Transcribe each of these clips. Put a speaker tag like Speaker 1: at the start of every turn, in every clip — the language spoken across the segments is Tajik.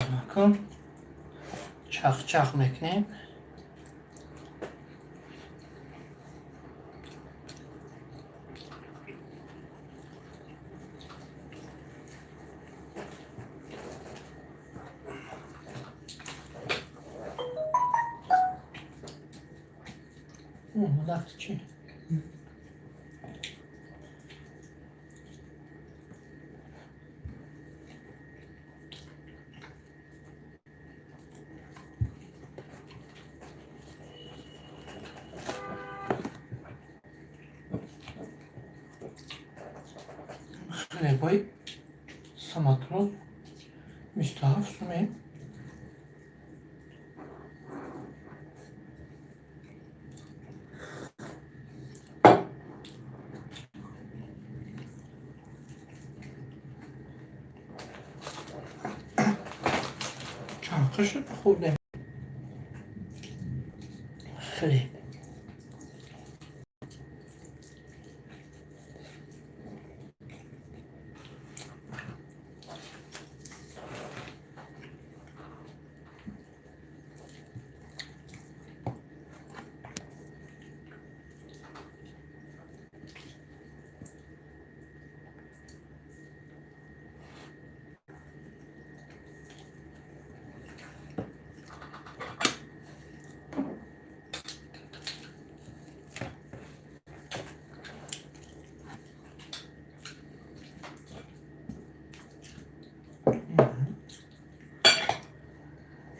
Speaker 1: Кун, чахчах мекунем. Лахти чӣ? Хлебои самотрол 27 суме. Чанд қишр хӯрдем хлеб.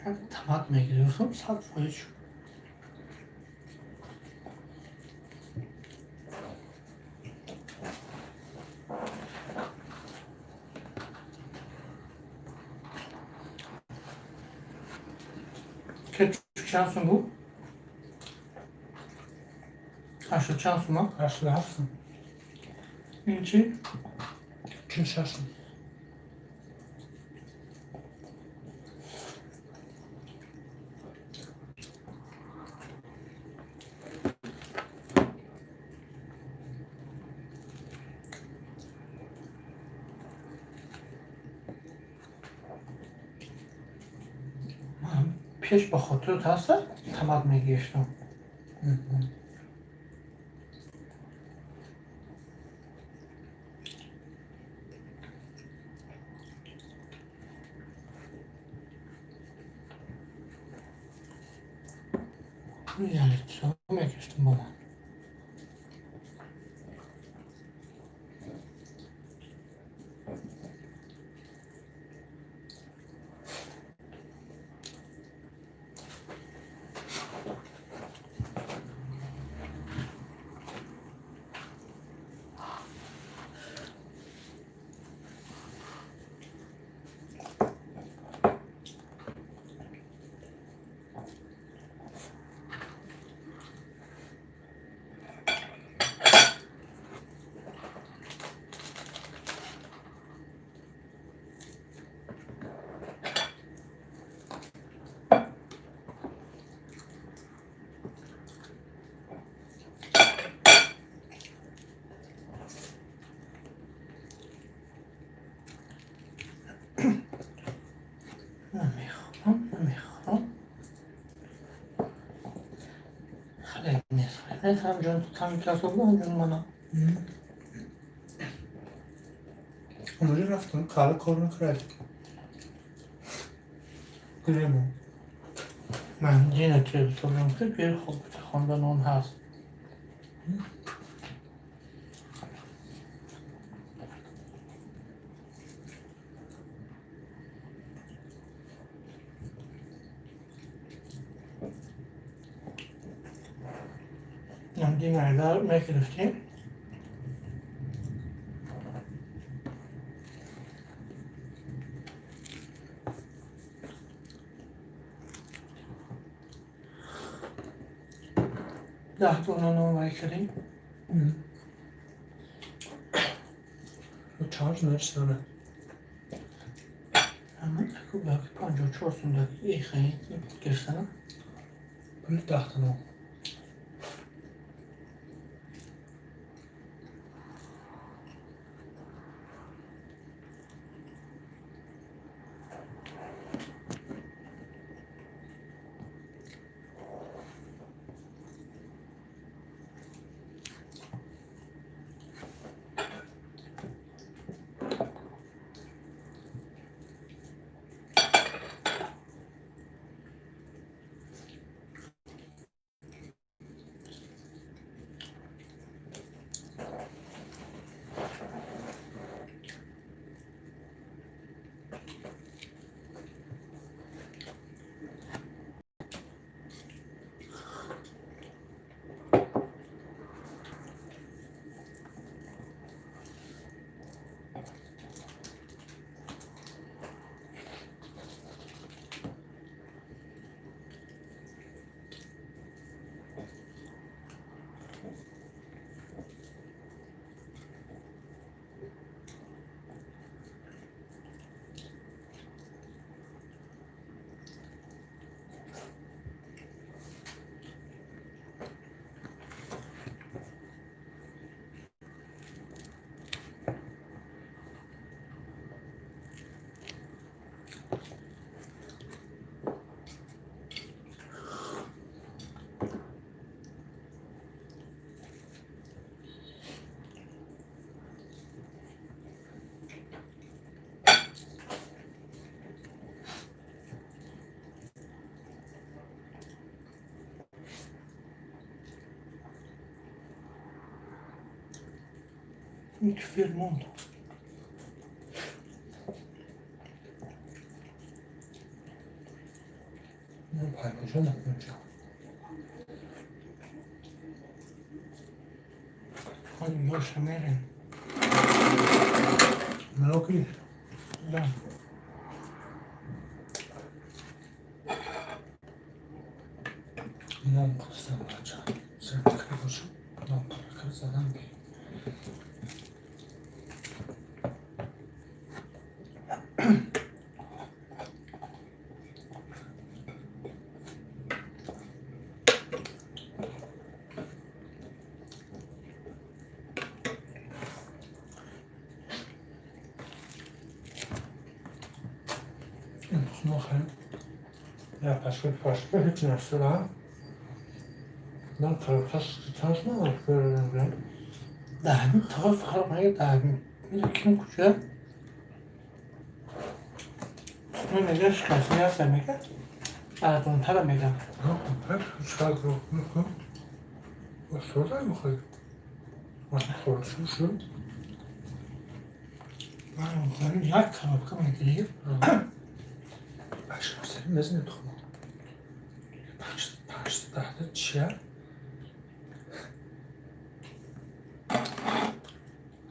Speaker 1: Як тамат мегирифтам, 100% шуд. Кетчуп чанд сум буд? Ҳаштод чанд сума?
Speaker 2: 87 сум.
Speaker 1: Ин чӣ?
Speaker 2: 46 сум.
Speaker 1: Ман пеш ба хотират ҳаста, тамак мегирифтам. Ялитсо мегирифтам бо ман. Намехӯрам, намехӯрам. Хлеб нест, хлеб нест. Ҳамҷон ҳамин ҳамҷон мана.
Speaker 2: Онҷо рафтам, қаҳва кор накард. Гиремо.
Speaker 1: Ман дина телефонам ки бир хоб хондан он ҳаст. Дина агар мегирифтем, 10 дона нон вай кардем.
Speaker 2: Чанд нарсана?
Speaker 1: 54 сум гирифтанам.
Speaker 2: Пули 10 та нон.
Speaker 1: Ин кефир монд.
Speaker 2: пайпоша накунча.
Speaker 1: Ёша мерем.
Speaker 2: Мелоки?
Speaker 1: Да.
Speaker 2: Ман хостам, бача. Сертификат бошам. Нам парака задан би. Я пашка пашка ҳеҷ нарсара. Ман коробкаш чашма фердам.
Speaker 1: Дар ҳамин тараф фарқ мега, дар ҳамин ким куҷа тухми мега, шикастани ҳаста, мега, арзонтара мега.
Speaker 2: Чикар мекунам? Сода мехоҳӣ? Хӯршум шуд.
Speaker 1: Ман як коробка мегирӣ.
Speaker 2: Ашкасари мезани тухмо. Панҷ даҳта чия?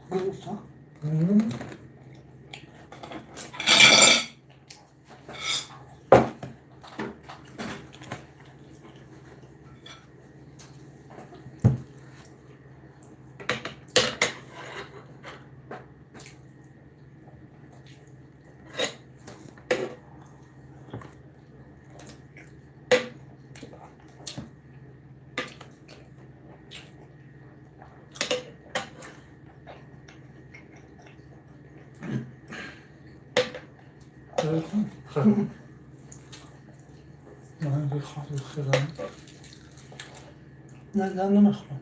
Speaker 1: Гуфта. Не, не, намехӯрам.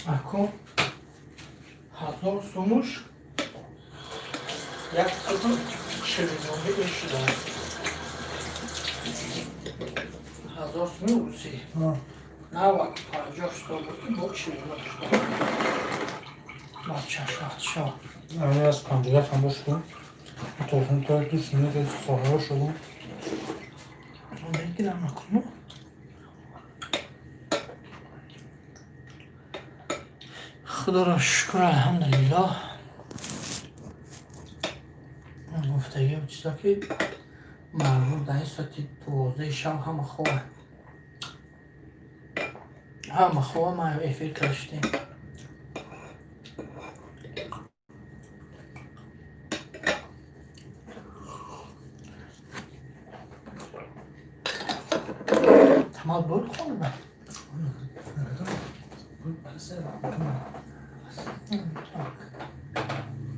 Speaker 1: Ако 1000 сумуш 149 шудааст. 1000 суми русӣ. 90 50 сол буд, ки бо ширино шуда. Бачаш вақтшо.
Speaker 2: Аз 57 ҳам бошад. То 2 суми хоҳаро шудам.
Speaker 1: Мегирам накуну. Худоро шукр, алҳамдулиллоҳ. Гуфтагиам чизо, ки мардум дар ин соати 12 шаб ҳама хова, ҳама хова, ма эфир каштем. Тамал буд хонда.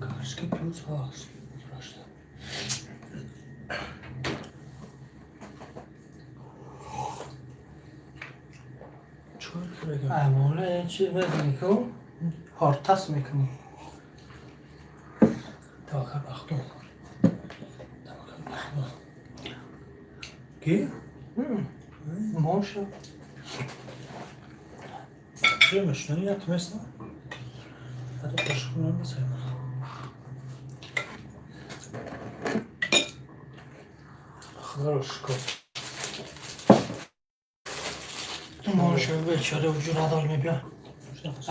Speaker 2: Кашки плюс ҳаст. Гузашта. Чикор бигам?
Speaker 1: Амола чи мезани ку ҳортас мекунӣ.
Speaker 2: Таваккал ба Худо. Таваккал ба Худо. Ки?
Speaker 1: Моша.
Speaker 2: Чӣ мешунавӣ? Як месна? Ҳатто қошиқ намесай. Худоро шукр.
Speaker 1: Моша бечора вуҷуд надор мебия.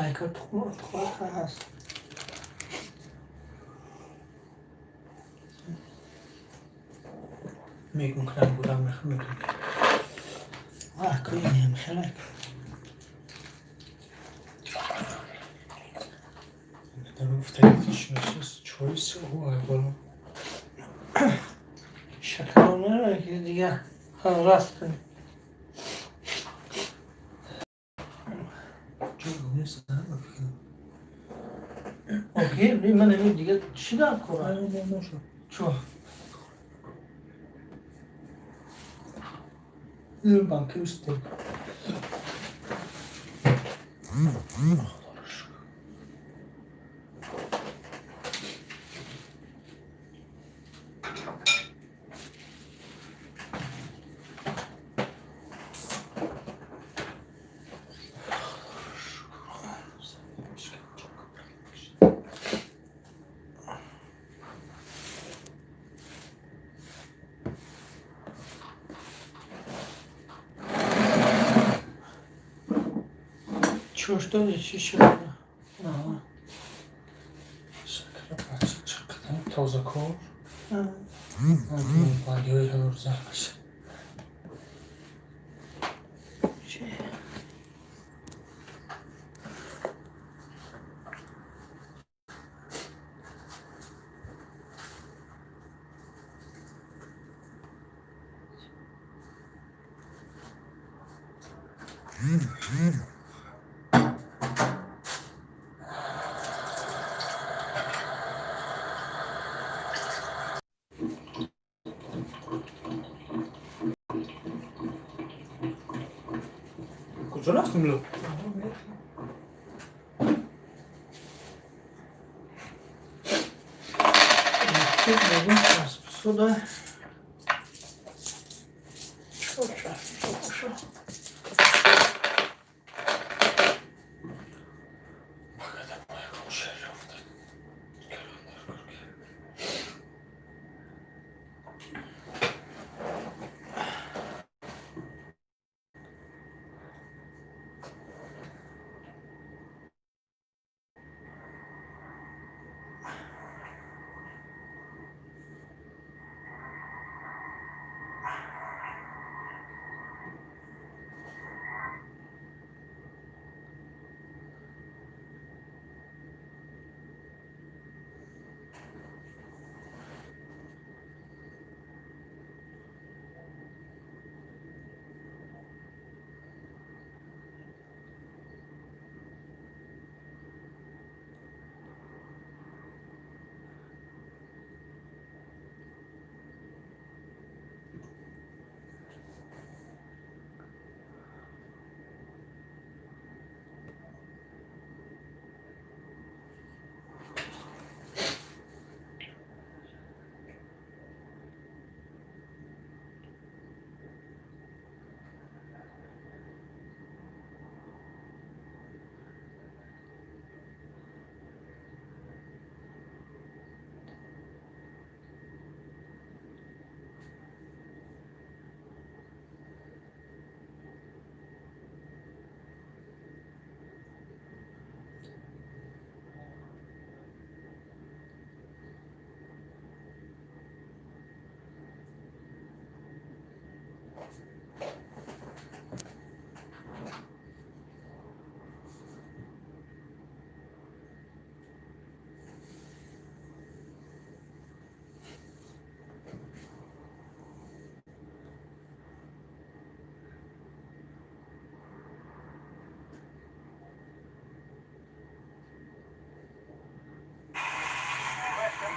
Speaker 1: Айка тухм тухм ҳаст.
Speaker 2: Мегум кунам будам мехом мегум.
Speaker 1: Акои хелак. Шакар нера ки дига раст кунӣ. Окей, ман ами дига чӣ дар кора? Чо?
Speaker 2: Банки устед.
Speaker 1: Чӯш доди чӣ шуд?
Speaker 2: Тозакор. Бандиҳои ҳазор заҳмаш. Куҷо рафтем ло?
Speaker 1: Сюда. Чо, чо, чо, чо.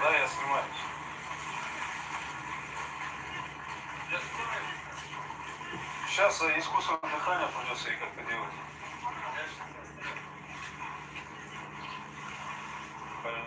Speaker 3: Да, я снимаю. Я снимаю. Сейчас искусственное дыхание придется ей как-то делать. Блин.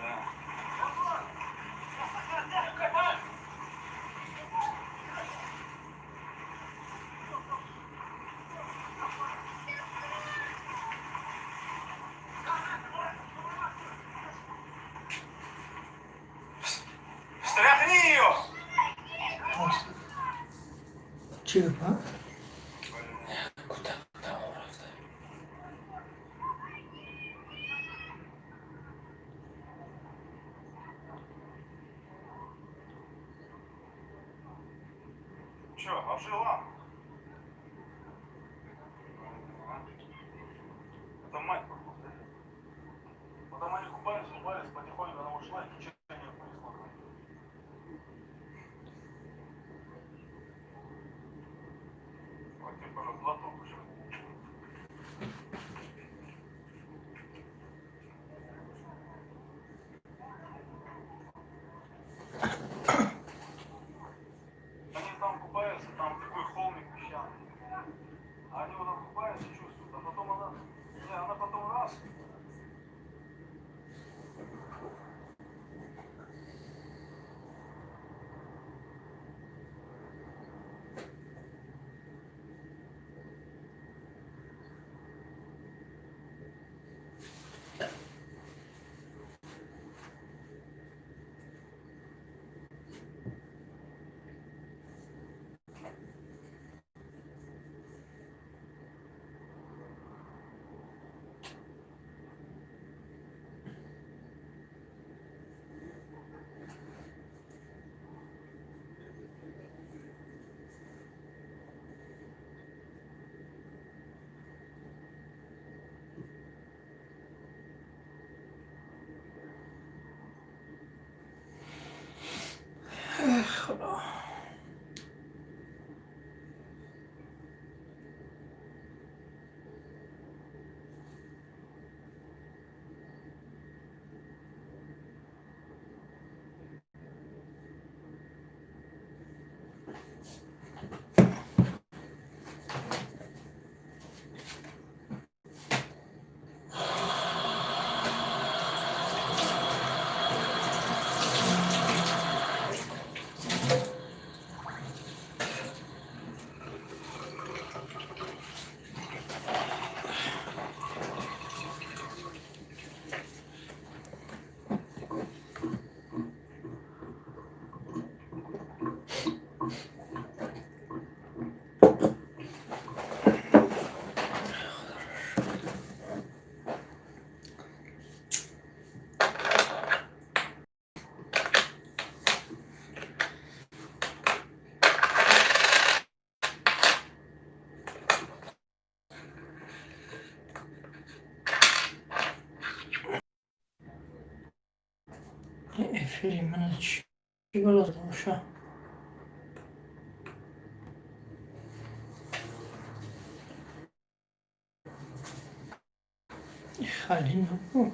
Speaker 1: Чӣ гапа? Кӯдак давом рафта.
Speaker 3: Че, обжила? Это мать, походу, да? Потом они купались, купались, потихоньку она ушла, и течение понесло. Вот тебе, пожалуйста, глоток уже. Они там купаются, там такой холмик песчаный. А они вот там купаются, чувствуют, а потом она, не, она потом раз,
Speaker 1: Худо. Эфири мана чӣ бало боша? Хали набу.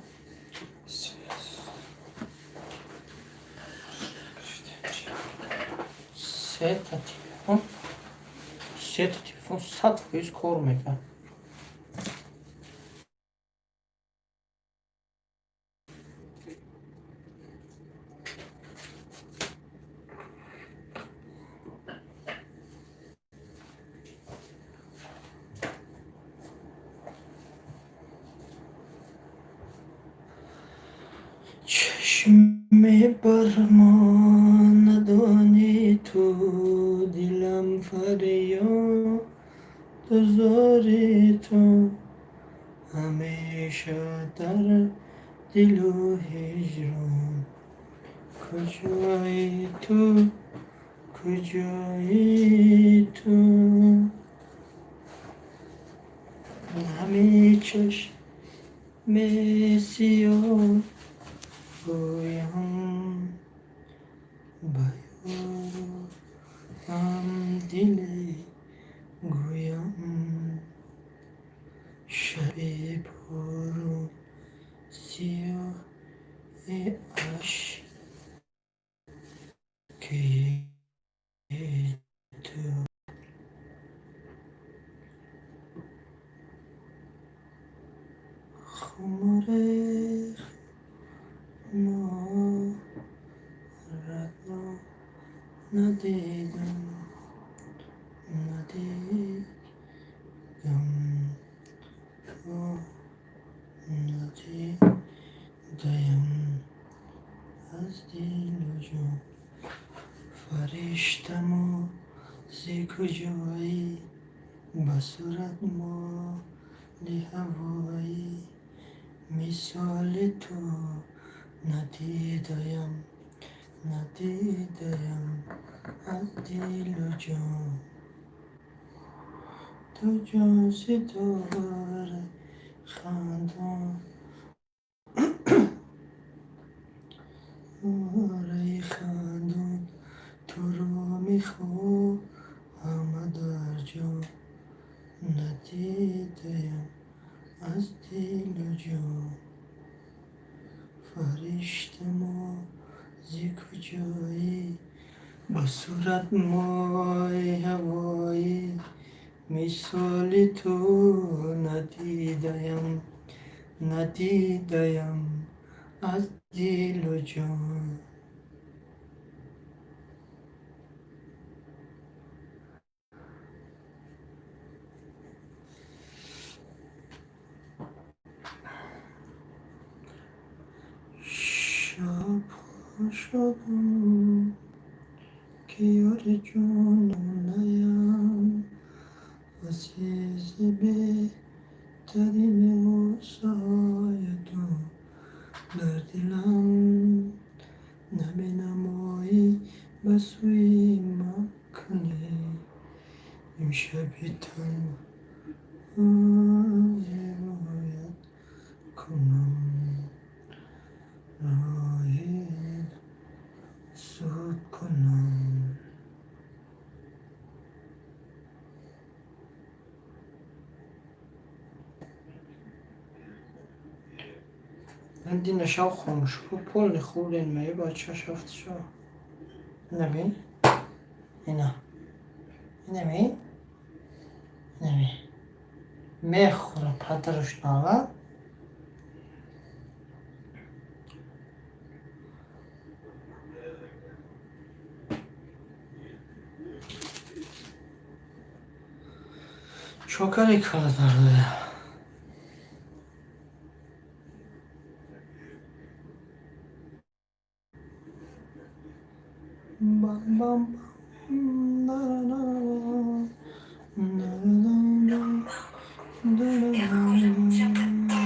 Speaker 1: Сета телефон, сета телефон 100% кор мекард. Чашме бар мо надонӣ ту, дилам фарёду зори ту, ҳамеша дар дилу ҳиҷрон. Куҷои ту, куҷои ту? Ҳами чашми сиёҳ гӯям ба ёрам, диле гӯям, шаби пуру сиёҳи ашки ту. Хуморе хуморатро надидам, надидам, надидаям аз дилу ҷон. Фариштамо, зи куҷоӣ, ба сурат моли ҳавоӣ, мисоли ту надидаям, надидаям аз дилу ҷон. Ту ҷон ситораи хандон, ораи хандон, туро мехоҳам дар ҷон, надидаям аз дилу ҷон. Фариштамо, зи куҷоӣ, ба сурат мои ҳавоӣ, мисоли ту надидаям, надидаям аз дилу ҷон. Шаб шудам, ки ёри ҷононаям, азизи беҳтарини ғуссаҳои ту дар дилам наменамоӣ, ба сӯи ман кунӣ. Имшаби танҳо зироят кунам, роҳи суд кунам. Дина шав хомӯшку полный хӯрден меи бача шафтшо. Инами? Ина. Инами? Инами. Мехӯра падаруш нава. Чокари каладарда. Бам бам бам да да да да да да.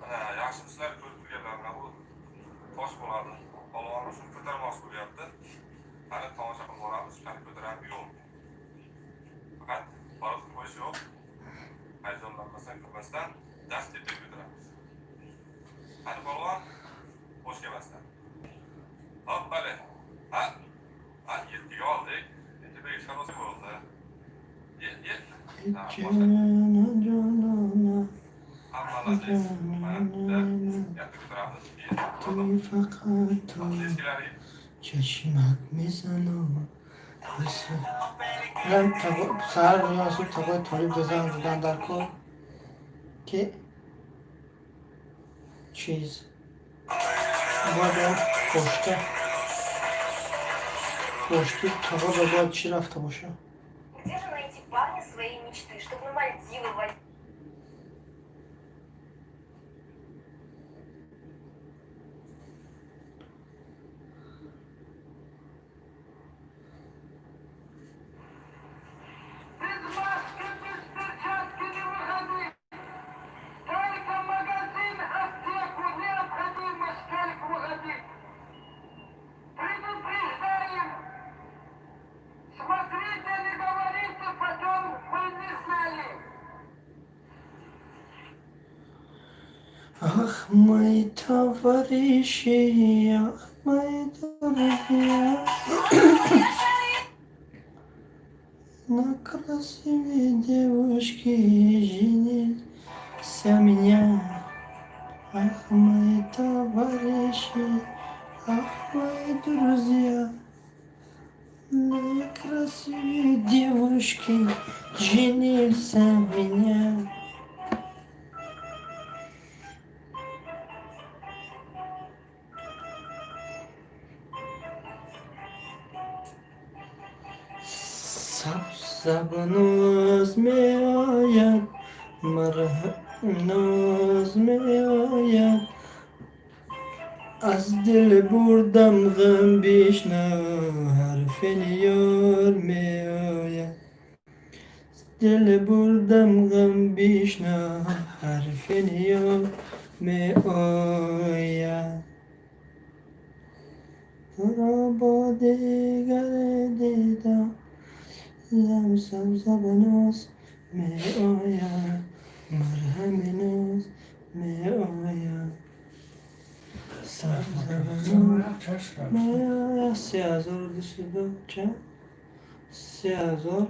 Speaker 3: Mana yaxshimisizlar, ko'rib turganlar, mana bu tosh bo'ladi. Polvon shuni ko'tarmoqchi bo'lyapti. Qani, tomosha qilib boramiz, qani ko'taradimi, yo'q. Faqat baliq qo'yish yo'q. Hayajonlanmasdan, qilmasdan dast tepaga ko'taramiz. Qani polvon, bo'sh kelmasdan. Hop, bale. Ha? Ha, yettiga oldik. Tepaga chiqarmasa bo'ldi. Ye, ye. Ha, boshla.
Speaker 1: Jona jonona.
Speaker 3: Ha, молодец. Mana bitta yatta ko'taramiz. Bir,
Speaker 1: Туи фақат ту
Speaker 3: Eskilaring.
Speaker 1: чашмак мезанам. Саҳар меёсуб тағои Толиб занг задан дар кор, ки чиз бояд он пошти тағо ба бояд чӣ рафта боша.
Speaker 4: Где же найти парня своей мечты, чтобы на Мальдивы водить?
Speaker 5: Без маски, без перчатки не выходи. Только магазин, аптеку необходимо только выходить. Предупреждаем. Смотрите, не говорите, потом мы не знали.
Speaker 1: Ах, мои товарищи, ах, мои друзья, на красивой девушке женился меня. Ах, мои товарищи, ах, мои друзья, на красивой девушке женился меня.
Speaker 6: Сабз ноз меояд, марҳам ноз меояд. Аз дил бурдам ғам, бишнав ҳарфи ёр меояд. Дил бурдам ғам, бишнав ҳарфи ёр меояд. Туро бо дигаре дидам, сабза ноз меояд, марҳами ноз меояд. Сабза ноз меояд. 3200 чанд? 3000,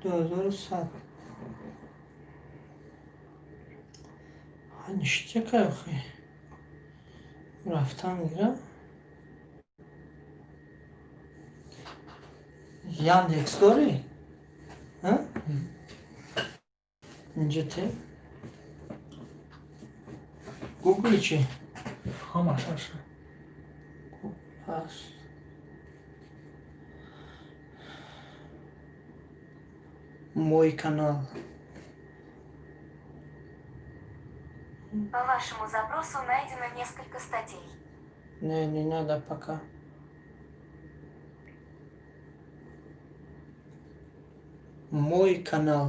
Speaker 6: 2100. Ништяк охи. Рафтан гира. Яндекс дорӣ? А? Инҷа те? Гугл чӣ?
Speaker 2: Ҳамаш ҳаст.
Speaker 1: Ҳаст. Мой канал.
Speaker 4: По вашему запросу найдено несколько статей.
Speaker 1: Не, не надо пока. Мой канал.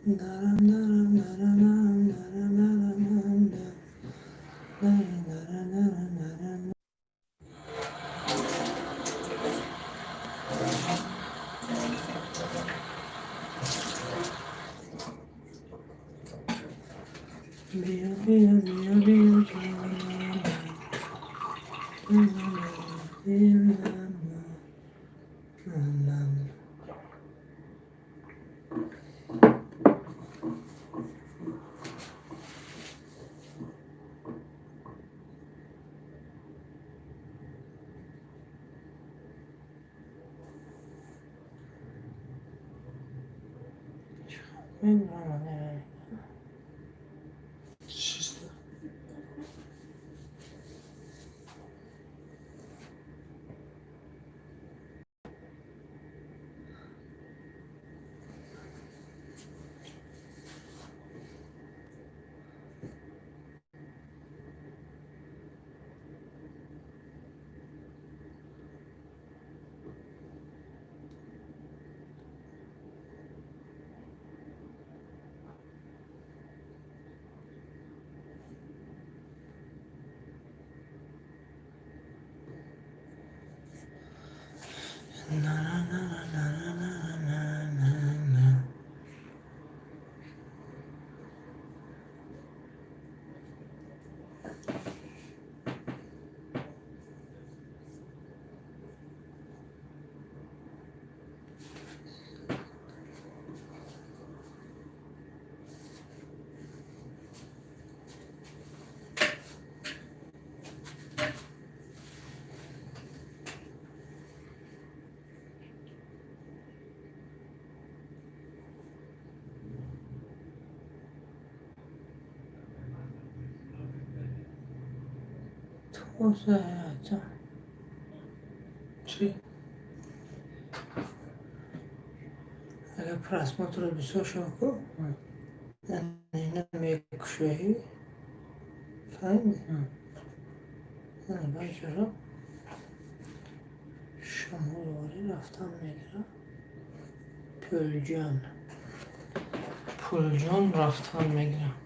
Speaker 1: Дарам, дарам, дарам, дарам, дарам, дарам, дарам, дарам, дарам, дарам, дарам. Биё, биё, биё, биё, ҷонам. Дилам, дилам. Мебурам.
Speaker 2: Чисто.
Speaker 1: На на на на на на на на на. Тоза.
Speaker 2: Чӣ?
Speaker 1: Агар просмотр бисёр шава ку, ина мекушоӣ, фаҳмидӣ? Баҷаро шамолворӣ рафтан мегирад. Пулҷон, пулҷон рафтан мегирад.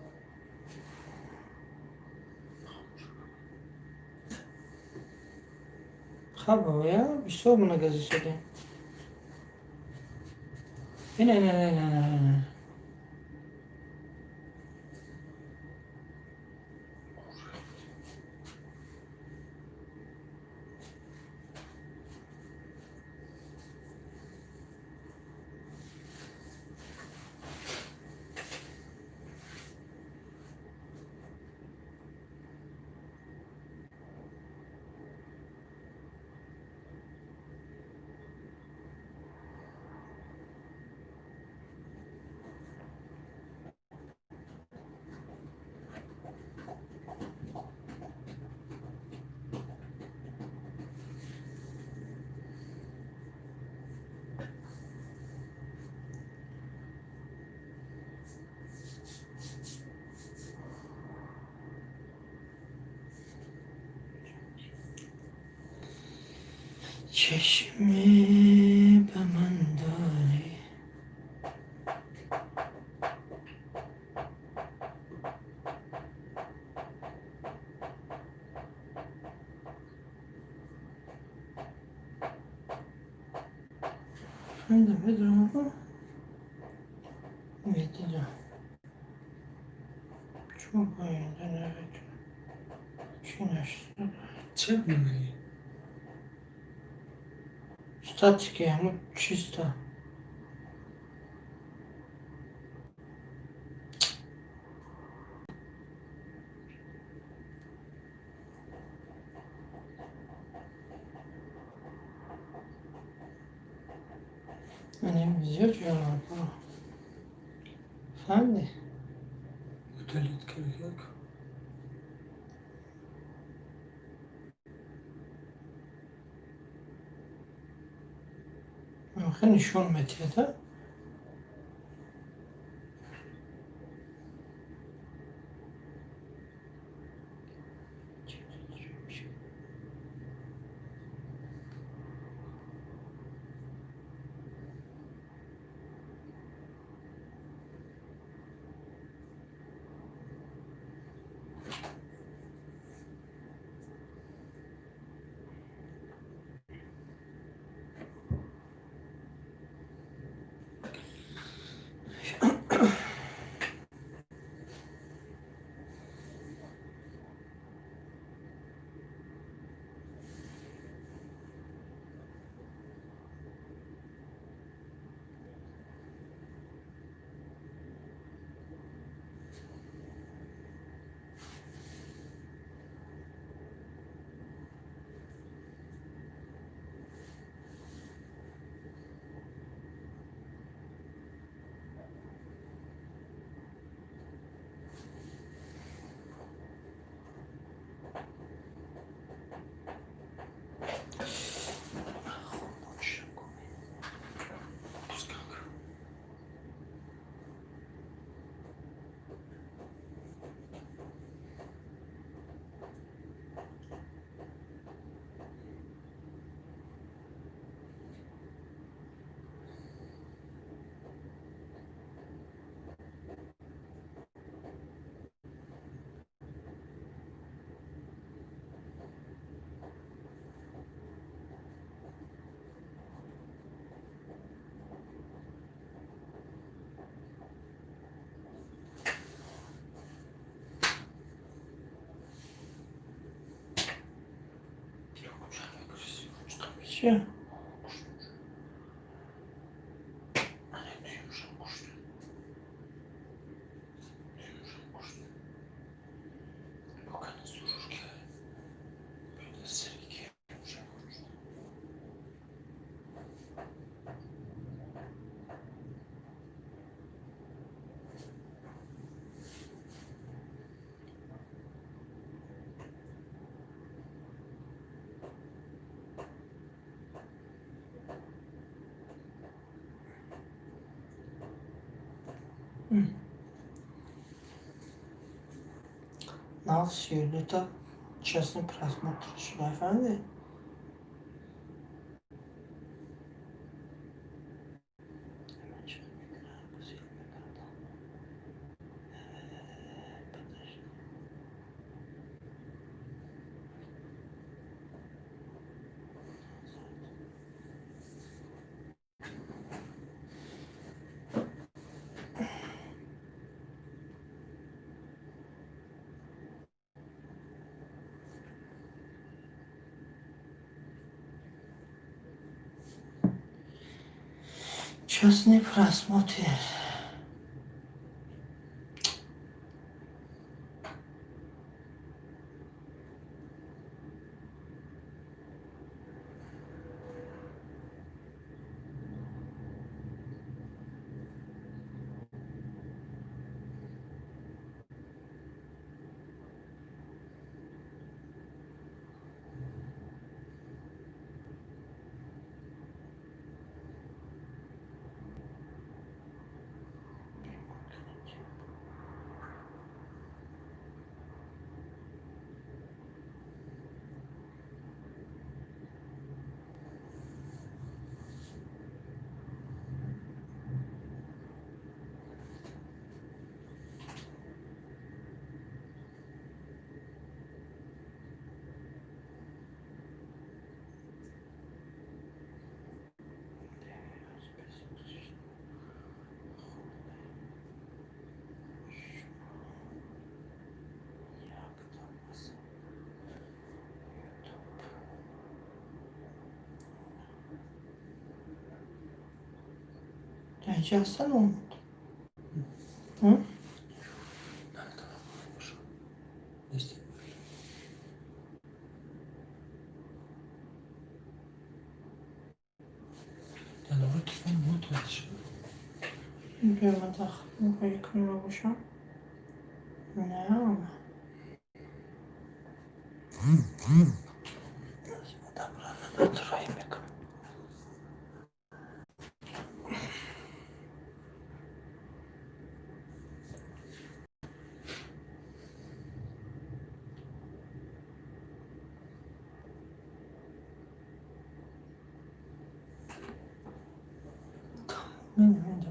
Speaker 1: Хаб, я бисёр мунагазисодем. Ина, ина, ина, ина, ина.
Speaker 6: Чашме ба ман дорӣ. Фаҳмидам, медонам, медидам. Чун поинда наветонам. Чӣ нашуда?
Speaker 2: Чӣ мегӣ?
Speaker 6: Статики ҳамун чисто. Зиёд ҷонам. Фаҳмидӣ?
Speaker 2: Удалить как?
Speaker 6: Хеле нишон медиҳад. Чӣ? Нав 32-та честный просмотр шуда, фаҳмидӣ? Честный просмотр. Инҷа ҳастан омад.
Speaker 2: Нест. Дар телефон муд шуд.
Speaker 6: Биё, ман дахл бошам. Не. Натурай мекунам.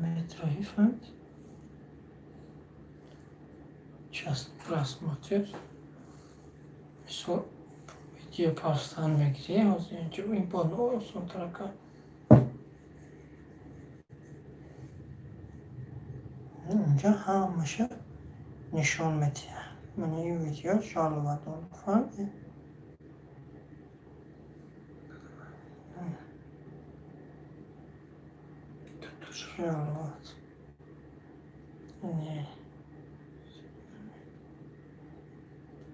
Speaker 6: Метрои фаҳмид, частный просмотр, мисол, видео парстан мегирӣ. Ҳозир инҷо ин бо осонтарака. Инҷа ҳамаша нишон медиҳад. Мана ин видео жалоба дорад, фаҳмидӣ? Жаловать. Не.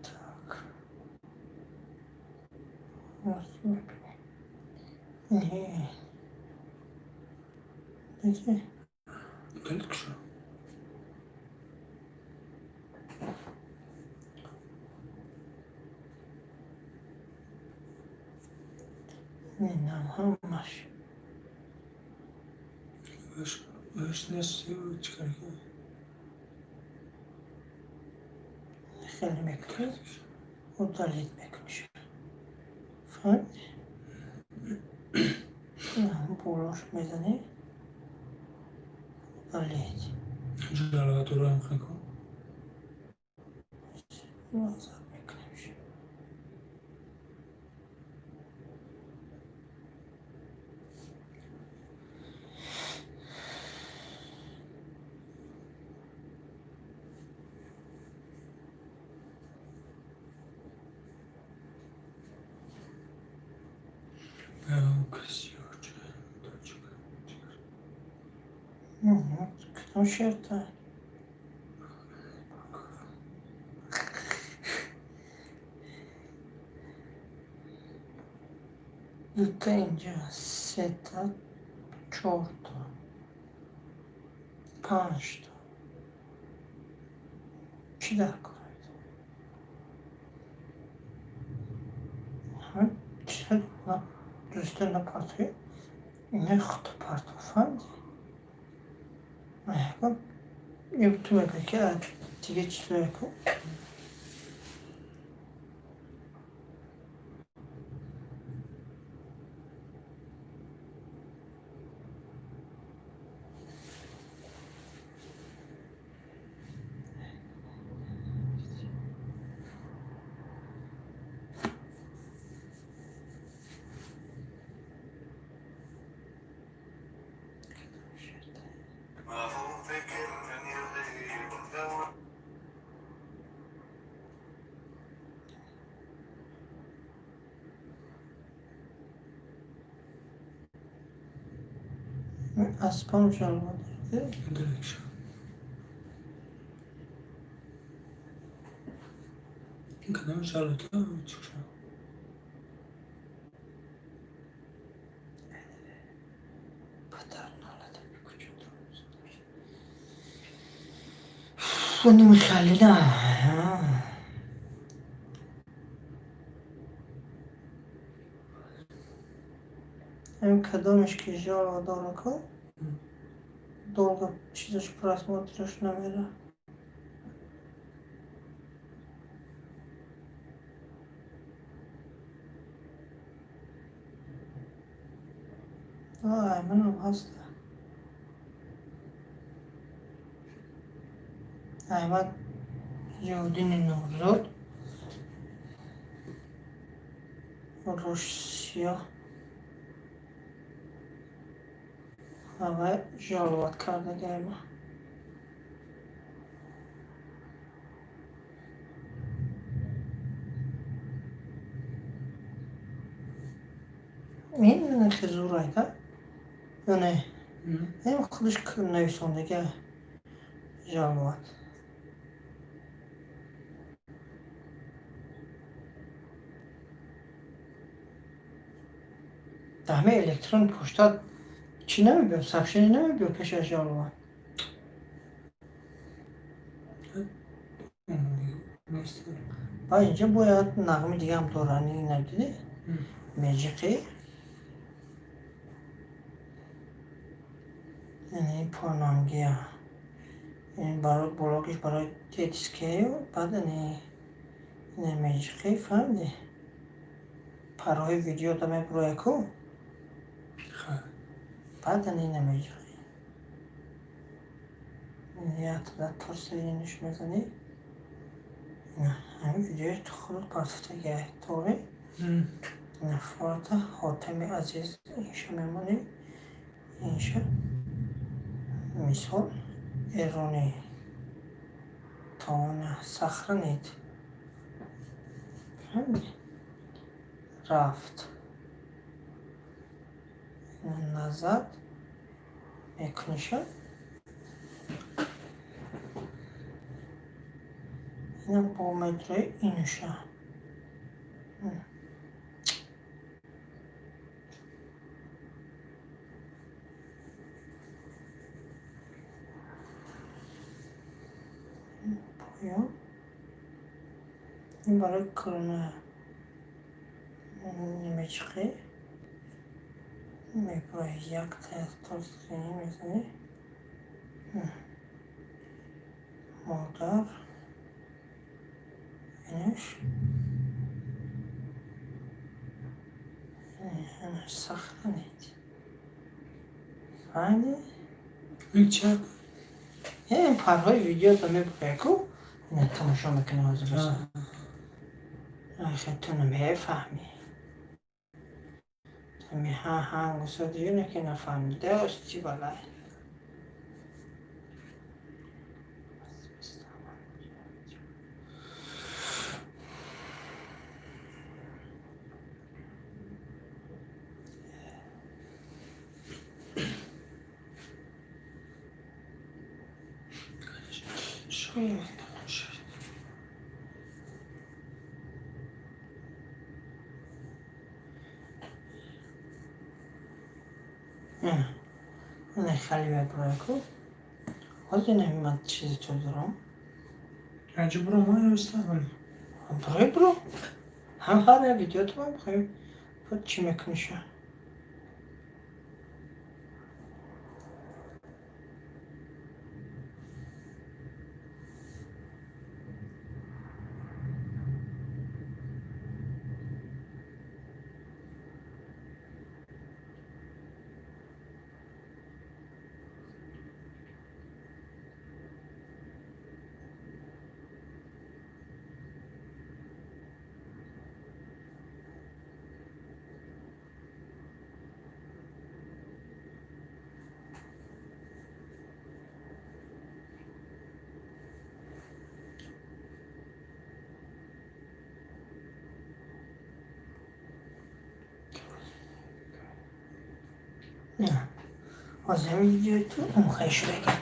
Speaker 6: Так. Не. Диди?
Speaker 2: Удалить шо?
Speaker 6: Инам ҳамаш.
Speaker 2: Ваш нест, чикар
Speaker 6: Хеле мекунӣ, удалить мекуниш. Фаҳмидӣ? Болош мезанӣ. Удалить.
Speaker 2: Жалоба дорам кун.
Speaker 6: Назад мекунемш.
Speaker 2: Красиво.
Speaker 6: Кадом шерта? Дута инҷа, сета, чорта, панҷта. Чӣ дар кор? Дӯста напартоӣ, ина худто парто, фаҳмидӣ? Ту мегӯӣ, ки дига чизое ку. Аспам жалоба дорад.
Speaker 2: Удалить. Кадом жалоба чӣ?
Speaker 6: Падар налада куҷо. Намехалина. Ам кадомеш ки жалоба дора ку, долго чизаш просмотраш намера. Ай, манам ҳаста. Аймад Зиёддини Нурзод, рӯш сиёҳ, ҳавай жаловать кардагиама. Ин хизурайда ё не? Ин худаш нависондага жаловать. Дар ҳамин электрон почта чӣ намебиёд, сообщение намебиёд пеш аз жаловать? Ба инҷа бояд нағми дигаам дорад, ина дидӣ? Меҷиқӣ, яъне порнангия, барои блогиш, барои детскияю, баъд ина меҷиқӣ, фаҳмидӣ? Парҳои видеода мебурояд ку, баъд ина меҷиқӣ, ятда торсиниш мезанӣ, ҳамин видеои худат партофтагиай, тоғри? Ина фората Ҳотами Азиз инша мемонӣ, инша мисол эронӣ тона сохранить, фаҳмидӣ? Рафт назад мекуниша, ина бо метрои инуша. Поён ин барои клона мечиқӣ, мебурои, якта торсини мезанӣ, модар инаш сохранить, фаҳмидӣ?
Speaker 2: Ин чия?
Speaker 6: Ин парҳои видеода мебурояд ку, ина тамошо мекунӣ ҳозир. Ахе, ту намефаҳмӣ, ами ҳа ҳа гусадиюне ки нафаҳмида ости балай.
Speaker 2: Шояд тамом шуд.
Speaker 6: Ина хеле мебурояд ку, ҳозир ина ман чизи ту дорам.
Speaker 2: Ранҷи буро мо ёстам.
Speaker 6: Барои буро ҳам ҳар як видеото ман бихоҳем чӣ мекуниша. Ҳозир ҳамин видеои ту умхай шуда.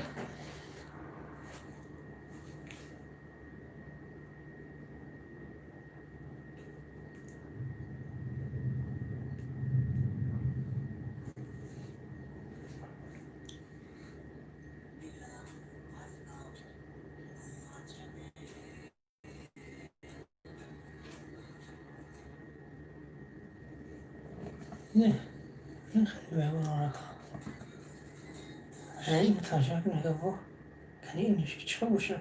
Speaker 6: Не, ин хеле мебурад. Ин тамошо кунед, во кани иниш чӣ боша,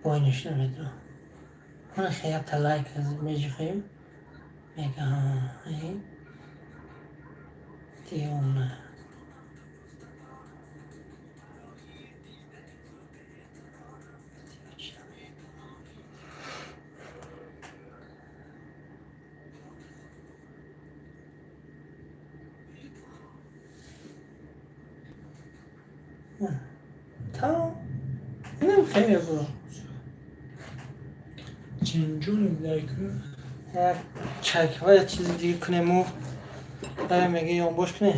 Speaker 6: бо иниш намедонам. Ман якта лайк меҷиқем, мега ин девона. Тамом, инам хеле буро.
Speaker 2: Чинҷони лайку.
Speaker 6: Як чайква, як чизи дига кунему, мега ёнбош куне.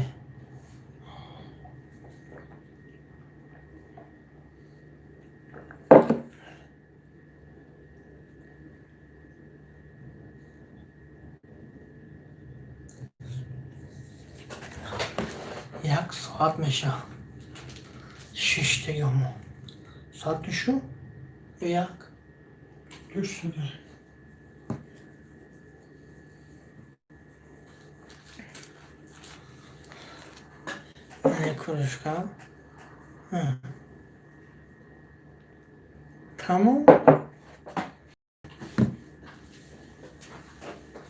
Speaker 6: Як соат меша. Шиштагиҳомо. Соат душу? Як.
Speaker 2: Душ шуда.
Speaker 6: Кружка. Тамом.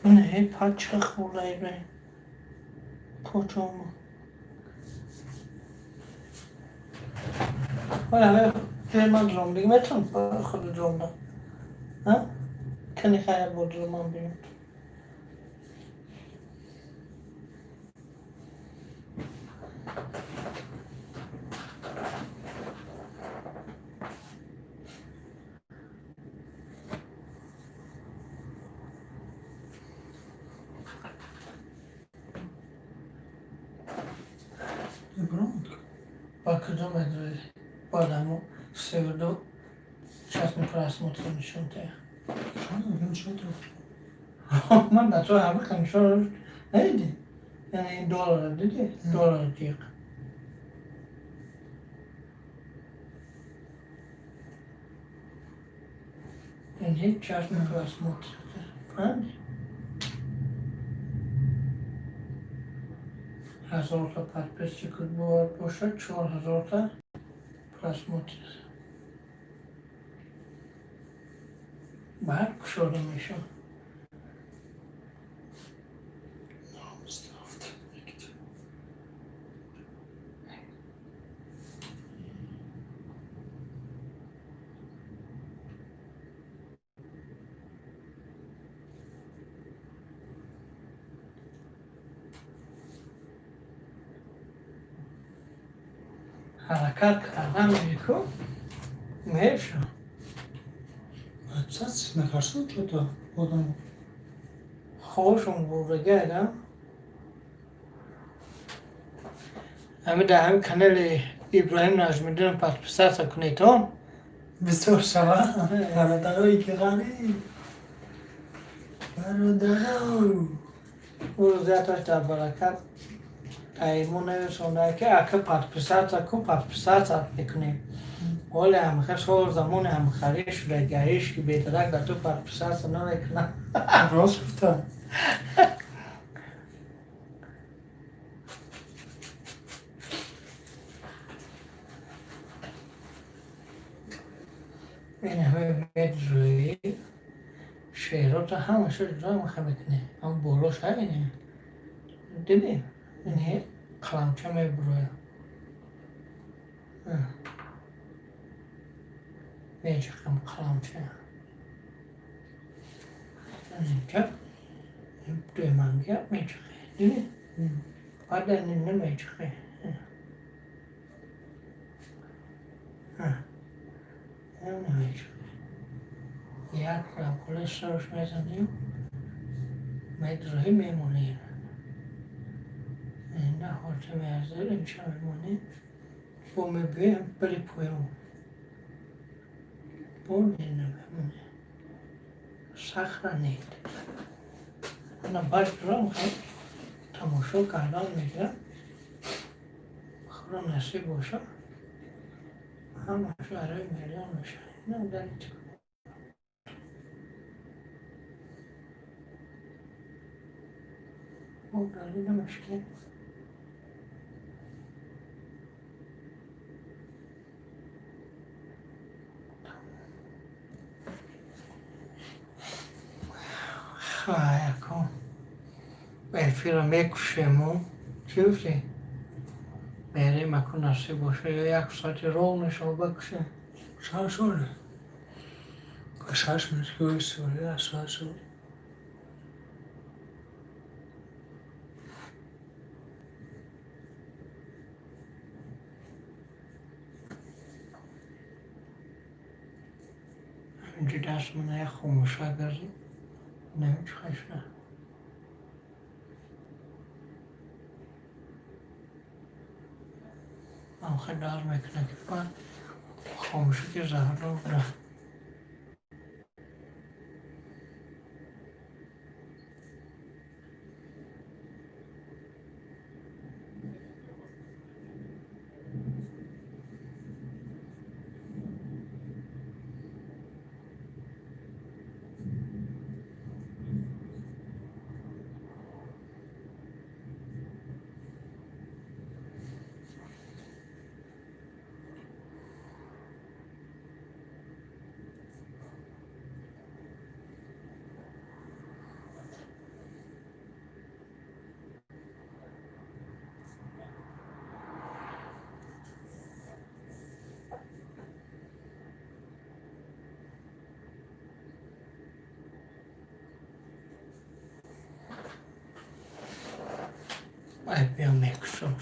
Speaker 6: Не, пачка хӯрда Ибраҳим. Куҷомо? Ҳола ҷои ман дуром дига метавон худ дуромда. Кани хайр бо дуроман бинам. Ба куҷо медурӣ? Бояд ҳамо 32 чашми просмотр нишон диҳам. Ман дар ту ҳама нишон надидӣ? Яъне ин доллара дидӣ? Доллар ҷиқ. Ин ҳеҷ чашми просмотр. Фаҳмидӣ? 1000та подписчик бояд бошад, 4000та просмотр. Баъд кушода мешавад. Ҳаракат кардан меку мешавад.
Speaker 2: Накарсад что-то одам.
Speaker 6: Хобшон бурдагиада. Ҳами дар ҳами канали Иброҳим Наҷмиддинов подписаться кунедон.
Speaker 2: Бисёр шава. Бародарои ки ғанӣ. Бародаро.
Speaker 6: Ӯ рӯз дар баракат мо нависонда ки ака подписаться кун, подписаться мекунем. Оле ҳамхел сол замони ҳамхарӣ шуда, гаиш ки бедарак дар ту подписаться намекунам.
Speaker 2: Рост гуфта.
Speaker 6: Ин ҳаме медрӯӣ шеърота ҳамаша ҷудо меха мекунӣ. Ам болош ҳамине. Дидӣ? Ин қаламча мебурояд. Мечақам қаламча. Инҷа дуюмангия мечақе. Дидӣ? Баъд ин намечақе. Намечақе. Як рабола сарш мезанем, медрӯҳӣ мемонӣ. Инда ҳолата меарзад, инча мемонӣ. Бо мебиёем бари поён. Бо ина мемонӣ. Сохранить. Ана баъд дурам хел тамошо кардан мегирам. Худо насиб боша. Ҳамаша арои миллион мешавад. Инам дари бо дари намешавад. Хай, ако эфирро мекушему. Чӣ гуфтӣ? Мерем, ако насиб боша, ё як соати ровно шо бикушем.
Speaker 2: Шаш оре. 6 минут ки шаш.
Speaker 6: Инҷо даст мана як хомӯша гардид. Намечхашна. Ман хеле дард мекунад ки баъд хомӯшӣ ки заҳрдор буда.
Speaker 1: Бояд биём, мекушам.